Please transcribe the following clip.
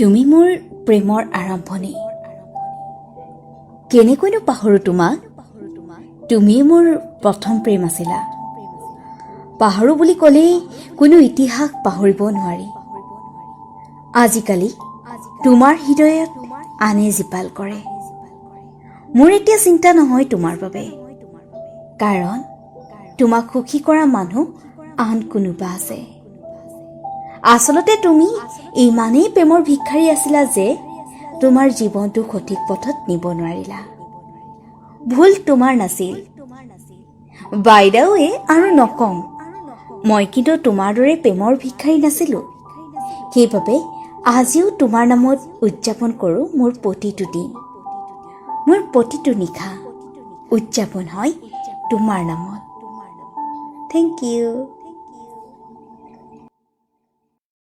তুমি মোৰ প্ৰেমৰ আৰম্ভণি। কেনেকৈনো পাহৰোঁ তোমাক? তুমিয়ে মোৰ প্ৰথম প্ৰেম আছিলা। পাহৰোঁ বুলি ক'লেই কোনো ইতিহাস পাহৰিব নোৱাৰি। আজিকালি তোমাৰ হৃদয়ত আনে জীপাল কৰে। মোৰ এতিয়া চিন্তা নহয় তোমাৰ বাবে, কাৰণ তোমাক সুখী কৰা মানুহ আন কোনোবা আছে। আচলতে তুমি ইমানেই প্ৰেমৰ ভিক্ষাৰী আছিলা যে তোমাৰ জীৱনটো সঠিক পথত নিব নোৱাৰিলা। ভুল তোমাৰ নাছিল। বাইদেৱে আৰু নকওঁ, মই কিন্তু তোমাৰ দৰে প্ৰেমৰ ভিক্ষাৰী নাছিলোঁ। সেইবাবে আজিও তোমাৰ নামত উদযাপন কৰোঁ মোৰ প্ৰতিটো দিন। মোৰ প্ৰতিটো নিশা উদযাপন হয় তোমাৰ নামত। Thank you.